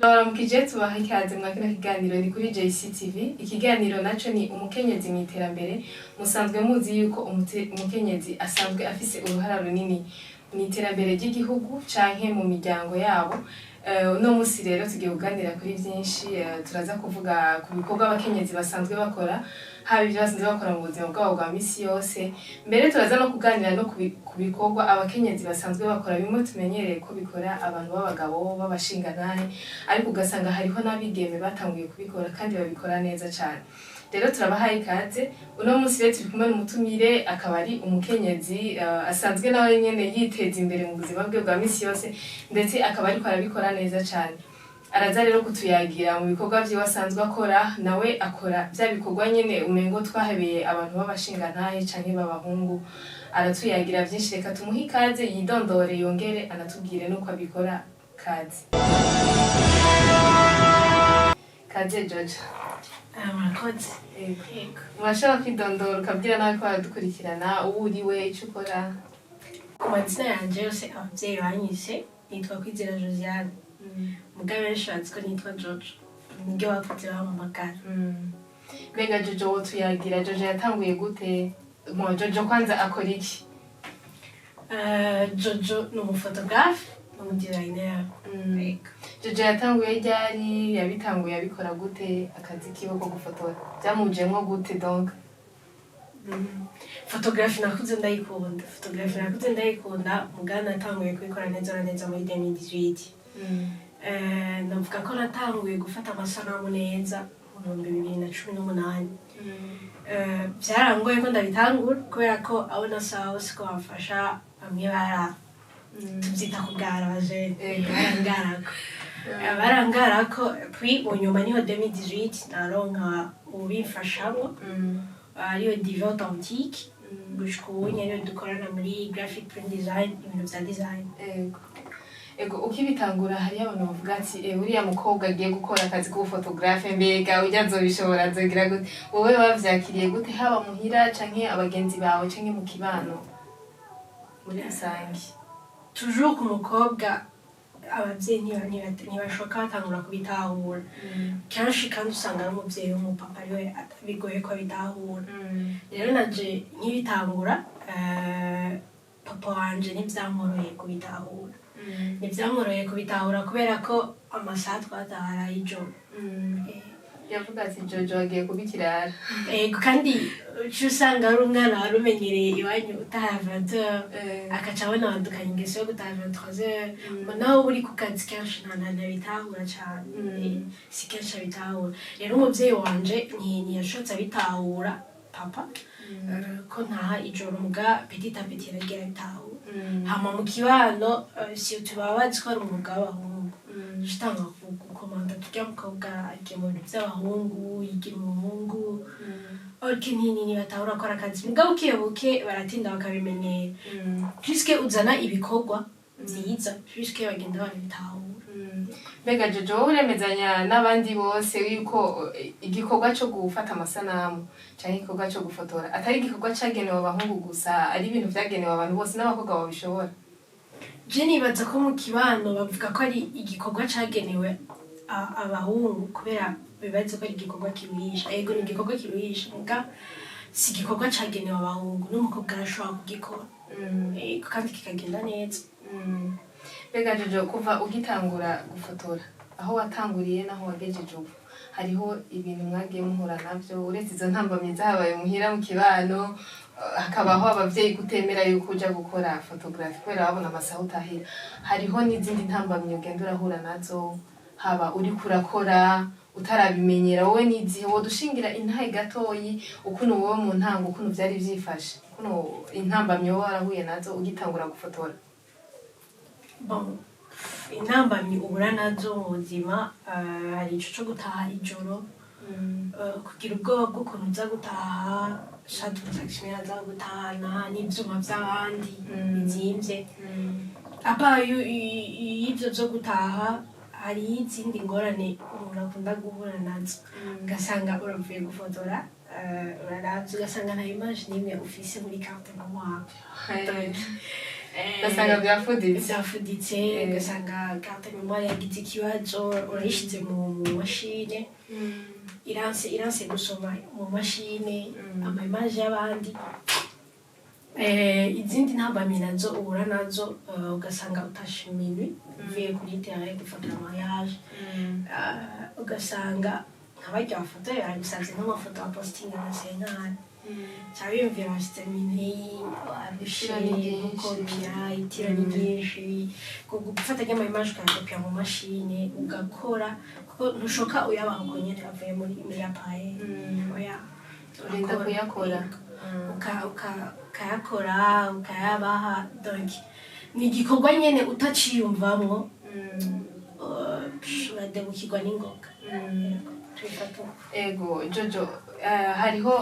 Turabaramukije, tubaha ikaze mwa kino kiganiro. Ni kuri JCTV. Ikiganiro naco ni Umukenyezi mu Iterambere. Musanzwe muzi yuko umukenyezi asanzwe afise uruhara runini mu iterambere ry'igihugu canke mu miryango yabo. Uno musi rero tugiye kuganira kuri vyinshi. Turaza kuvuga ku bikorwa abakenyezi basanzwe bakora, haba ivyo basanzwe bakora mu buzima bwabo bwa misi yose. Mbere turaza no kuganira no ku bikorwa abakenyezi basanzwe bakora, bimwe tumenyereye ko bikora abantu b'abagabo b'abashingantahe, ariko ugasanga hariho n'abigeme batanguye kubikora kandi babikora neza cane. Rero turabahaye ikaze. Uno munsi rero turi kumwe n'umutumire, akaba ari umukenyezi asanzwe nawe nyene yiteza imbere mu buzima bwe bwa misi yose, ndetse akaba ariko arabikora neza cane. Araza rero kutuyagira mu bikorwa vyiwe asanzwe akora. Nawe akora vya bikorwa nyene umengo twahebeye abantu b'abashingantahe canke b'abahungu. Aratuyagira vyinshi. Reka tumuhe ikaze, yidondore, yongere anatubwire n'uko abikora. Kaze, kaze, Jojo. Ah, murakoze. Yego. Yego. Murashobora kwidondora, ukabwira nawe ko baradukurikirana uwo uriwe, ico ukora? Ku mazina yanje yose abavyeyi banyise, nitwa Kwizera Josiane. Mugabo benshi bazi ko nitwa Jojo. Niryo bakuze bampamagara. Mbega Jojo, wotuyagira Jojo yatanguye gute? Mo Jojo kwanza akora iki? Jojo ni umufotographe, ni umudesigner. Yego. Jojo yatanguye ryari? Yabitanguye abikora gute? Akazi kiwe ko gufotora byamujemwo gute donc? Photographie nakuze ndayikunda. Photographie nakuze ndayikunda, mugabo natanguye kubikora neza na neza muri 2018. Navuga ko natanguye gufata amasanamu neza mu 2018. Vyarangoye ko ndabitangura kubera ko abo nasaba bose ko bamfasha, bamwe bara tuvyita kugara abajene, barangarako, barangarako. Puis mu nyuma niho 2018 naronka ubimfashamwo, ariyo Diva Authentique. Gushika ubu nyene dukorana muri graphic print design, ibintu vya design. Ego, ukibitangura hariyo abantu bavuga ati: "Uriya mukobwa agiye gukora akazi k'ubufotographe, mbega ujya azobishobora, azogira gute?" Wowe bavyakiriye gute, haba muhira canke abagenzi bawe canke mu kibano muri rusange? Toujours ku mukobwa, abavyeyi ntibashoka batangura kubitahura kenshi, kandi usanga ari umuvyeyi w'umupapa ariwe bigoye ko abitahura. Rero naje nkibitangura, papa wanje ntivyamworoheye kubitahura, ntivyamworoheye kubitahura kubera ko amasaha twataha ari ay'ijoro. Yavuga ati: "Jojo agiye kuba ikirara." Ego, kandi uca usanga ari umwana wari umenyereye iwanyu utaha 20h, akaca abona wadukanye ingeso yo gutaha 23h. Nawe uba uri ku kazi kenshi, nta ntabitahura cane. Si kenshi abitahura. Rero umuvyeyi wanje ntiyashotse abitahura, papa, ko ntaha ijoro. Muga petit à petit aragira abitahura. Hama mu kibano, si baba bazi ko ari umwuga w'abahungu, ushitanga gukomanda turya mukobwa agiye mu bintu vy'abahungu, yigira umuhungu. Ariko ntibatahura ko ari akazi. Mugabo buke buke baratinda bakabimenyera, puisque uzana ibikorwa vyiza, puisque bagenda barabitahura. Mbega Jojo, wowe uremezanya n'abandi bose yuko igikorwa co gufata amasanamu canke igikorwa co gufotora atari igikorwa cagenewe abahungu gusa, ari ibintu vyagenewe abantu bose, n'abakobwa babishobora? Je nibaza ko mu kibano bavuga ko ari igikorwa cagenewe abahungu kubera bibaza ko ari igikorwa kiruhisha. Ego, ni igikorwa kiruhisha, muga si igikorwa cagenewe abahungu, n'umukobwa arashobora kugikora. Ego, kandi kikagenda neza. Mbega Jojo, kuva ugitangura gufotora, aho watanguriye n'aho wagejeje ubu, hariho ibintu mwagiye muhura navyo uretse izo ntambamyi zahabaye muhira, mu kibano, hakabaho abavyeyi kutemera yuko uja gukora photography kubera babona amasaha utahira? Hariho n'izindi ntambamyi ugenda urahura nazo, haba uriko urakora utarabimenyera? Wowe n'izihe wodushingira intahe gatoyi, ukuntu wowe mu ntango ukuntu vyari vyifashe, ukuntu intambamyi wowe warahuye nazo ugitangura gufotora? Bon, intambamyi uhura nazo mu buzima, hari ico co gutaha ijoro, kugira ubwoba bw'ukuntu uza gutaha, shati umutakishimira aza gutahana n'ivyuma vy'abandi bizimvye. Apa y'ivyo vyo gutaha, hari izindi ngorane umuntu akunda guhura nazo. Ugasanga uravuye gufotora, uraravye ugasanga nta image n'imwe ufise muri carte mémoire. Ugasanga byafuditse. Byafuditse. Ugasanga carte mémoire yagize ikibazo, urayishize mu mashine, iranse gusoma mu mashine ama image y'abandi. Izindi ntambamyi nazo uhura nazo, ugasanga utashe minuit uvuye kuri terrain gufotora mariage, ugasanga nka barya bafotoye baragusavye nk'amafoto wa postinga na senkani, cyangwa wiyumvira washyize minuit warushe. Itira ni ryinshi. Gukopya itira ni ryinshi, gufata ry'ama image ukayakopya mu mashine ugakora, kuko ntushoka uyabaha uko nyene avuye muri appareil, oya. Urinda Urakora. kuyakora. Ukayakora ukayabaha, donc ni igikorwa nyene utaciyumvamwo, uradebukirwa n'ingoga. Tubifata uko. Ego Jojo, hariho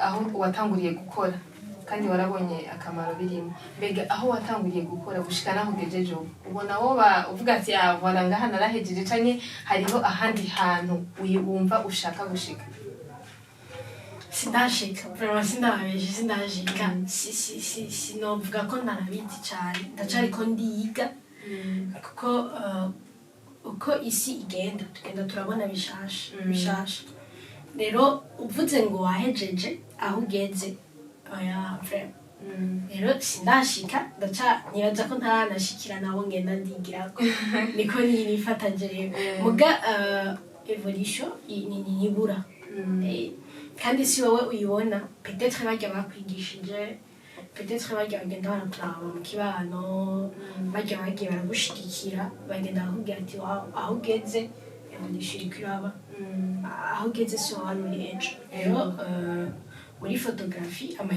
aho watanguriye gukora kandi warabonye akamaro birimo. Mbega aho watanguriye gukora gushika naho ugejeje ubu, ubona woba uvuga ati: "Ah, voilà, ngaha narahejeje," canke hariho ahandi hantu wumva ushaka gushika? Sindashika vraiment, sindababeshe, sindashika. Sinovuga ko ntarabizi cane, ndacariko ndiga, kuko uko isi igenda tugenda turabona bishasha bishasha. Rero uvuze ngo wahejeje aho ugeze, oya, vraiment. Rero sindashika, ndaca nibaza ko ntaranashikira nabo ngenda ndigirako, niko nifata jewe. Muga évolution nibura. Kandi si wowe uyibona, peut-être barya bakwigishije, peut-être barya bagenda barakuraba mu kibano, barya bagiye baragushigikira, bagenda bakubwira ati: "Wow, aho ugeze évolution iriko iraba, aho ugeze si wowe wari uri ejo." Rero muri photographie, ama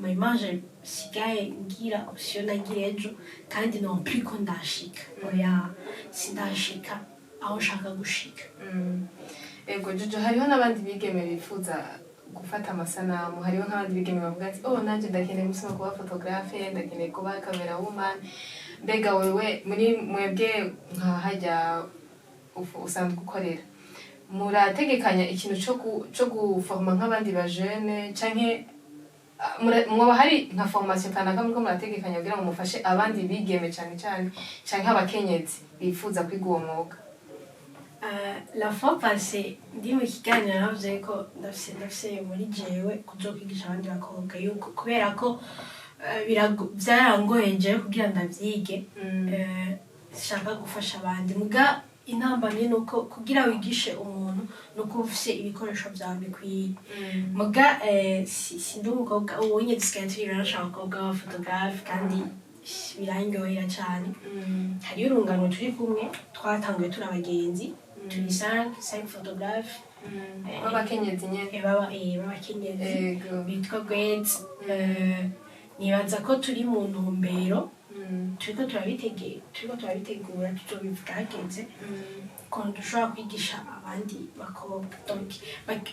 image sigaye ngira siyo nagira ejo, kandi non plus ko ndashika, oya, sindashika aho nshaka gushika. Ego Jojo, hariho n'abandi bigeme bifuza gufata amasanamu, hariho nk'abandi bigeme bavuga ati: "Oh, nanjye ndakeneye gusoma kuba photographe, ndakeneye kuba camera woman." Mbega wewe, muri mwebwe nka hajya usanzwe ukorera, murategekanya ikintu co guforma nk'abandi ba jeunes, canke mwoba hari nka formation kanaka muriko murategekanya kugira ngo mufashe abandi bigeme cane cane, canke abakenyezi bifuza kwiga uwo mwuga? La fois passée ndi mu kiganiro navuze ko ndafise muri jewe kuzokwigisha abandi bakobwa, yuko kubera ko vyarangoye jewe kugira ndavyige, nshaka gufasha abandi. Muga intambamyi ni uko kugira wigishe umuntu ni uko uba ufise ibikoresho vyawe bikwiye. Muga sindi umukobwa, ubunye dusigaye turi benshi abakobwa b'abafotogarafe, kandi birandyohera cane. Hariyo urungano turi kumwe, twatanguye turi abagenzi, turi cinq photographes. B'abakenyezi nyene? B'abakenyezi bitwa Gwez. Nibaza ko turi mu ntumbero, turiko turabitegura, tuzobivuga hageze, ukuntu dushobora kwigisha abandi bakobwa. Donc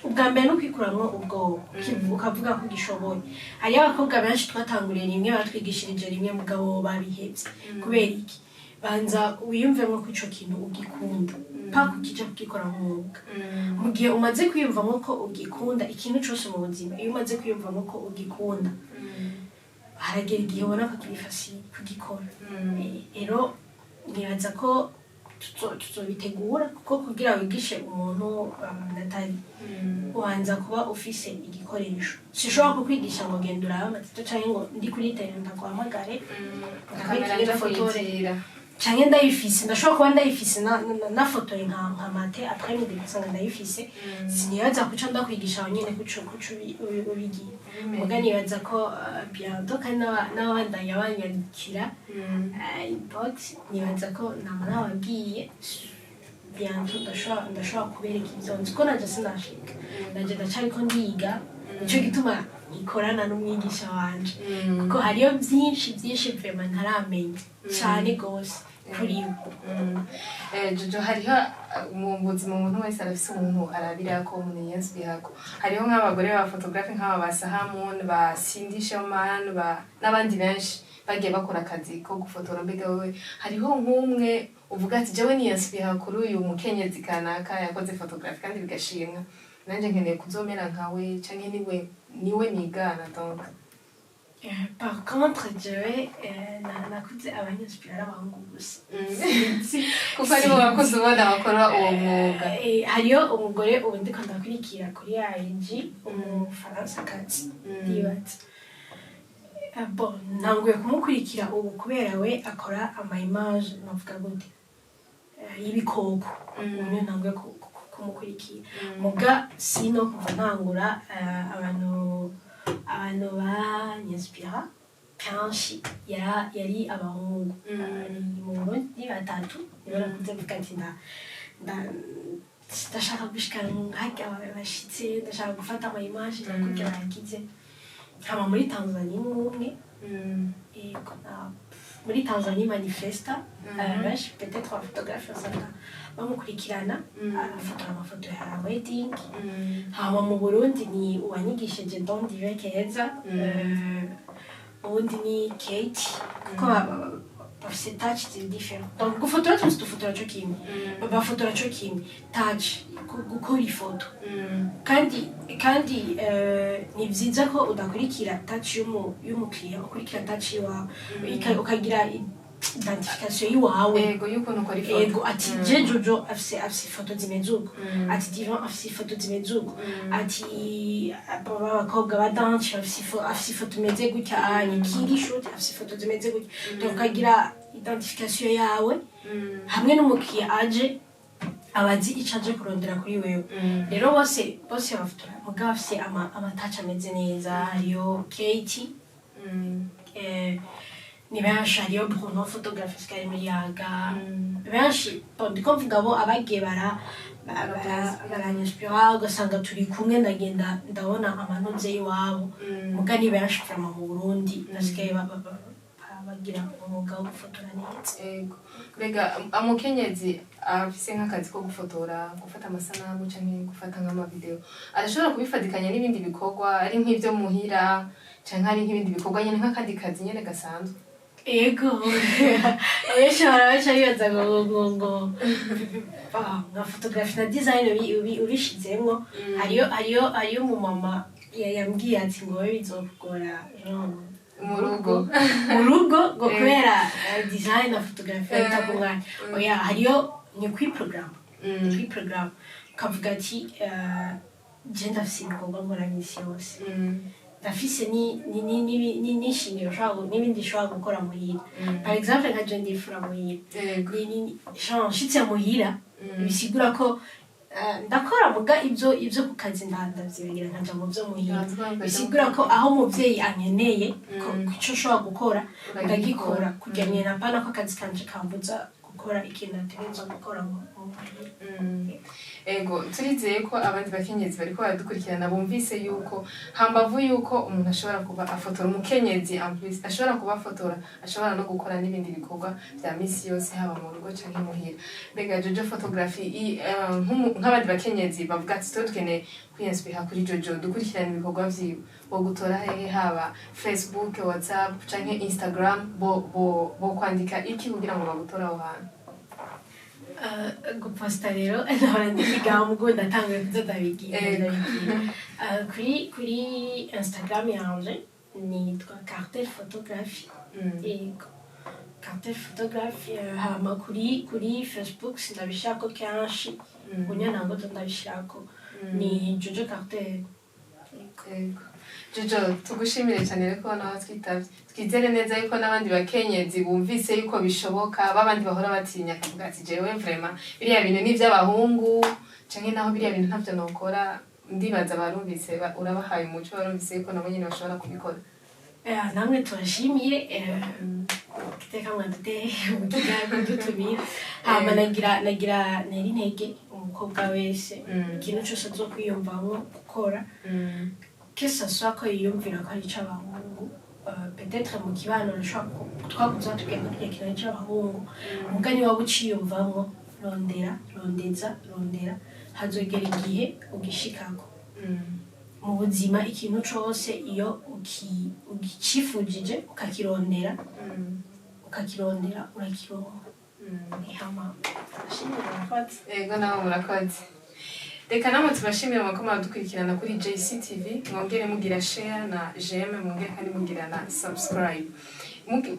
ubwa mbere ni ukwikuramwo ubwoba, ukavuga ko ugishoboye. Hariyo abakobwa benshi twatanguriye rimwe, batwigishirije rimwe, mugabo babihevye. Kubera iki? Banza wiyumvemwo ko ico kintu ugikunda, paka ukija kugikora nk'umwuga. Mu gihe umaze kwiyumvamo ko ugikunda, ikintu cose mu buzima, iyo umaze kwiyumvamo ko ugikunda, haragera igihe ubona ko kiri facile kugikora. Rero nibaza ko tuzobitegura, kuko kugira wigishe umuntu, Natali, ubanza kuba ufise igikoresho. Sinshobora kukwigisha ngo genda urabe amatito, canke ngo ndi kuri terrain ndaguhamagare kamera nja kuyitira. Canke ndayifise, ndashobora kuba ndayifise nafotoye nka matin après midi ugasanga ndayifise, sinibaza kuca ndakwigisha aho nyene kuca ubigira. Muga nibaza ko bientôt, kandi n'ababandanya banyandikira inbox, nibaza ko nama nababwiye bientôt ndashobora kubereka ivyo nzi, ko nanje sinashika, nanje ndacariko ndiga. Nico gituma nkorana n'umwigisha wanje, kuko hariyo byinshi byinshi vraiment ntaramenya cane gose kuri we. Jojo, hariho mu buzima umuntu wese arafise umuntu arabirako, umuntu yiyinspirako. Hariho nk'abagore ba photographe nk'aba ba Sahamun, ba Cindy Sherman, ba n'abandi benshi bagiye bakora akazi ko gufotora. Mbega wewe, hariho nk'umwe uvuga ati: "Jewe niyinspira kuri uyu mukenyezi kanaka yakoze photographe kandi bigashimwa, nanjye nkeneye kuzomera nkawe," canke niwe nigana donc? Par contre jewe nakuze abanyinspira ari abahungu gusa. Kuko aribo bakuze ubona bakora uwo mwuga. Hariyo umugore ubu ndiko ndakurikira kuri IG, umufaransakazi ndibaza. Bon, ntanguye kumukurikira ubu kubera we akora ama image, navuga gute, y'ibikoko. Ubu niyo ntanguye kumukurikira. Muga sino kuva ntangura, abantu banyinspira kenshi yari abahungu. Ni mu Burundi ni batatu nibo nakunze kuvuga ati ndashaka gushika nkarya bashitse, ndashaka gufata ama image nakurya bagize. Hama muri Tanzania ni umwe. Yego, muri Tanzania Manifesta. Benshi peut-être abaphotographe usanga bamukurikirana, arafotora amafoto ya wedding. Hama mu Burundi ni uwanyigishije Don Dive Keza. Uwundi ni Kate, kuko bafise touch ziri différent. Donc gufotora twese dufotora co kimwe, bafotora co kimwe, touch gukora ifoto. Kandi ni vyiza ko udakurikira touch y'umukiriya, ukurikira touch iwawe, ukagira identification yiwawe. Ego, y'ukuntu ukora ifoto. Ego, ati je Jojo afise ifoto zimeze uko, ati Divan afise ifoto zimeze uko, ati aba b'abakobwa ba Danche afise ifoto imeze gutya, anye Kiri Shoot afise ifoto zimeze gutya. Donc ukagira identification yawe hamwe n'umukiriya aje abazi ico aje kurondera kuri wewe. Rero bose bafotora, mugabo bafise ama touch ameze neza. Hariyo Kate, ni benshi, hariyo Bruno photographe ari muri Yaga. Benshi. Bon, ndiko mvuga bo abagiye baranyinspira, ugasanga turi kumwe, ndagenda ndabona amanoze y'iwabo. Muga ni benshi vraiment mu Burundi basigaye bagira umwuga wo gufotora neza. Ego, mbega umukenyezi afise nk'akazi ko gufotora, gufata amasanamu canke gufata nk'amavideo, arashobora kubifatikanya n'ibindi bikorwa, ari nk'ivyo muhira canke ari nk'ibindi bikorwa nyene, nk'akandi kazi nyene gasanzwe? Ego, benshi barabaca bibaza ngo nka photography na design ubishizemwo. Hariyo umumama yambwiye ati ngo wowe bizokugora genre mu rugo. Mu rugo ngo kubera design na photography bita ku mwanya. Oya, hariyo ni kuri programme, ni kuri programme ukavuga ati je ndafise ibikorwa nkora misi yose, ndafise n'ishingiro n'ibindi nshobora gukora muhira. Par exemple nka je ndifura muhira. Genre nshitse muhira, bisigura ko ndakora, muga ibyo ku kazi ndavyibagira nkaja mu vyo muhira. Bisigura ko aho umuvyeyi ankeneye ko ico nshobora gukora ndagikora, kugira nyene apana ko akazi kanje kambuza gukora ikintu nategerezwa gukora mu muhira. Ego, turizeye ko abandi bakenyezi bariko baradukurikirana bumvise yuko hambavu yuko umuntu ashobora kuba afotora, umukenyezi en plus ashobora kuba afotora, ashobora no gukora n'ibindi bikorwa vya misi yose, haba mu rugo canke muhira. Mbega Jojo Photography, nk'abandi bakenyezi bavuga ati twe dukeneye kwiyinspira kuri Jojo, dukurikirana ibikorwa vyiwe, bo gutora hehe, haba Facebook, WhatsApp canke Instagram, bo kwandika iki kugira ngo bagutore aho hantu? Guposta rero nahora ndibiga, ndatanguye kuza ndabigira. Ndabigira. Kuri Instagram yanje nitwa Cartel Photography. Yego, Cartel Photography. Hama kuri Facebook sindabishirako kenshi, unya ntabwo ndabishirako, ni Jojo Cartel. Yego. Yego. Jojo, tugushimire cyane rero kubona watwitavye. Twizere neza yuko n'abandi bakenyezi bumvise yuko bishoboka, babandi bahora batinya kuvuga ati jewe vraiment biriya bintu ni ivy'abahungu, canke naho biriya bintu ntavyo nokora, ndibaza barumvise, urabahaye umuco, barumvise yuko nabo nyene bashobora kubikora. Namwe tubashimire iteka mwaduteye mu kiganiro kudutumira. Hama nagira nera intege umukobwa wese, ikintu cyose azokwiyumvamwo gukora, que ce soit ko yiyumvira ko ari ic'abahungu, peut-être mu kibano urashobora twakuze batubwira ko kirya kintu ari ic'abahungu, muga niba uciyumvamwo, rondera, rondeza, rondera, hazogera igihe ugishikako. Mu buzima ikintu cose iyo ugicifujije ukakirondera, ukakirondera urakironka. Hama ashimira, murakoze. Ego, nawe murakoze. Reka namwe tubashimire mwako muradukurikirana kuri JCTV. Mwongere mugira share na j'aime, mwongere kandi mugira na subscribe.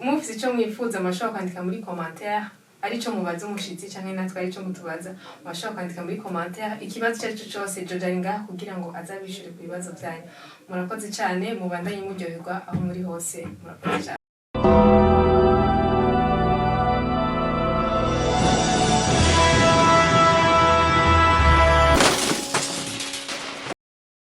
Mufise ico mwifuza, murashobora kwandika muri commentaire, arico mubaza umushitsi canke natwe arico mutubaza. Murashobora kwandika muri commentaire ikibazo icyo ari cyo cyose. Jojo ari ngaha kugira ngo azabishure ku bibazo vyanyu. Murakoze cane, mubandanye muryoherwa aho muri hose. Murakoze cane.